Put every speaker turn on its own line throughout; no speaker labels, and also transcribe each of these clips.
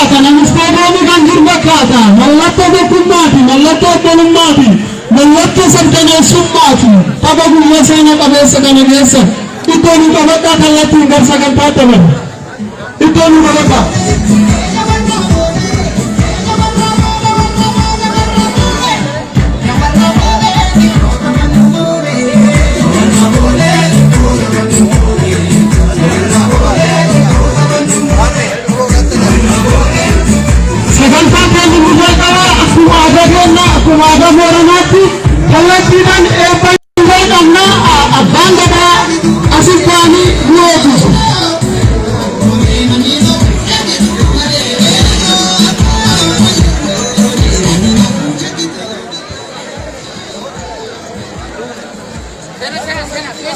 Fakkaata, namni istaadiyoomii kan jiru fakkaata. Mallattoo tokkummaati, mallattoo obbolummaati, mallattoo sabdaneessummaati. Tapha guyyaa seena qabeessa kana keessa iddoo nu qabadhaa, kallattiin gara sagantaa dabarra. Iddoo nu qabadhaa. Sagantaan keenya nu jalqabaa. Akkuma aadaa keenyaa, akkuma aadaa Booranaatti kallattiidhaan eebba jalqabna. Abbaan Gadaa asitti ta'anii nu eebbisu.
Sena, sena, sena, sena,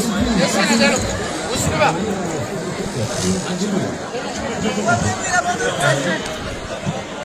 sena, sena.